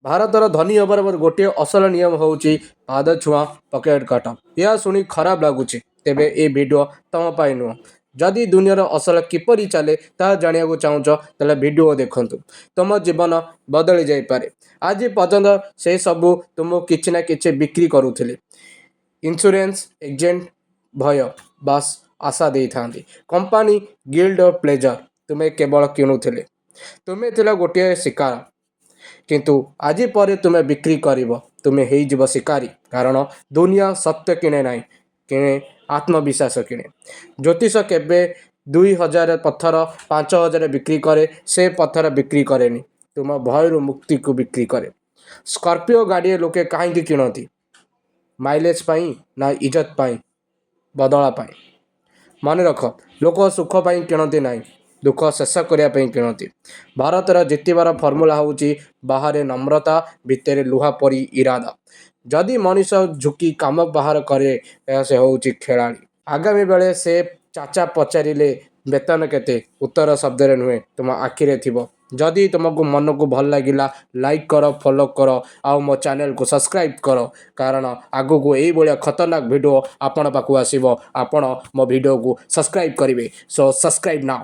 ଭାରତର ଧନୀ ହେବାର ଗୋଟିଏ ଅସଲ ନିୟମ ହେଉଛି ପାଦ ଛୁଆଁ, ପକେଟ୍ କାଟ। ଏହା ଶୁଣି ଖରାପ ଲାଗୁଛି? ତେବେ ଏ ଭିଡ଼ିଓ ତମ ପାଇଁ ନୁହଁ। ଯଦି ଦୁନିଆର ଅସଲ କିପରି ଚାଲେ ତାହା ଜାଣିବାକୁ ଚାହୁଁଛ, ତାହେଲେ ଭିଡ଼ିଓ ଦେଖନ୍ତୁ। ତୁମ ଜୀବନ ବଦଳି ଯାଇପାରେ। ଆଜି ପର୍ଯ୍ୟନ୍ତ ସେ ସବୁ ତୁମକୁ କିଛି ନା କିଛି ବିକ୍ରି କରୁଥିଲେ। ଇନ୍ସୁରାନ୍ସ ଏଜେଣ୍ଟ ଭୟ ବା ଆଶା ଦେଇଥାନ୍ତି। କମ୍ପାନୀ ଗିଲ୍ଟ ଓ ପ୍ଲେଜର। ତୁମେ କେବଳ କିଣୁଥିଲେ। ତୁମେ ଥିଲ ଗୋଟିଏ ଶିକାର। କିନ୍ତୁ ଆଜି ପରେ ତୁମେ ବିକ୍ରି କରିବ। ତୁମେ ହେଇଯିବ ଶିକାରୀ। କାରଣ ଦୁନିଆ ସତ୍ୟ କିଣେ ନାହିଁ, କିଣେ ଆତ୍ମବିଶ୍ୱାସ କିଣେ। ଜ୍ୟୋତିଷ କେବେ 2000 ପଥର 5000 ବିକ୍ରି କରେ? ସେ ପଥର ବିକ୍ରି କରେନି, ତୁମ ଭୟରୁ ମୁକ୍ତିକୁ ବିକ୍ରି କରେ। ସ୍କର୍ପିଓ ଗାଡ଼ି ଲୋକେ କାହିଁକି କିଣନ୍ତି? ମାଇଲେଜ ପାଇଁ ନା ଇଜ୍ଜତ ପାଇଁ ବଦଳା ପାଇଁ? ମନେ ରଖ, ଲୋକ ସୁଖ ପାଇଁ କିଣନ୍ତି ନାହିଁ, ଦୁଃଖ ଶେଷ କରିବା ପାଇଁ କିଣନ୍ତି। ଭାରତର ଜିତିବାର ଫର୍ମୁଲା ହେଉଛି ବାହାରେ ନମ୍ରତା, ଭିତରେ ଲୁହା ପରି ଇରାଦା। ଯଦି ମଣିଷ ଝୁକି କାମ ବାହାର କରେ, ସେ ହେଉଛି ଖେଳାଳି। ଆଗାମୀ ବେଳେ ସେ ଚାଚା ପଚାରିଲେ, ବେତନ କେତେ? ଉତ୍ତର ଶବ୍ଦରେ ନୁହେଁ, ତୁମ ଆଖିରେ ଥିବ। ଯଦି ତୁମକୁ ମନକୁ ଭଲ ଲାଗିଲା, ଲାଇକ୍ କର, ଫଲୋ କର ଆଉ ମୋ ଚ୍ୟାନେଲକୁ ସବସ୍କ୍ରାଇବ୍ କର। କାରଣ ଆଗକୁ ଏଇଭଳିଆ ଖତରନାକ ଭିଡ଼ିଓ ଆପଣ ପାଖକୁ ଆସିବ। ଆପଣ ମୋ ଭିଡ଼ିଓକୁ ସବସ୍କ୍ରାଇବ୍ କରିବେ। So subscribe now.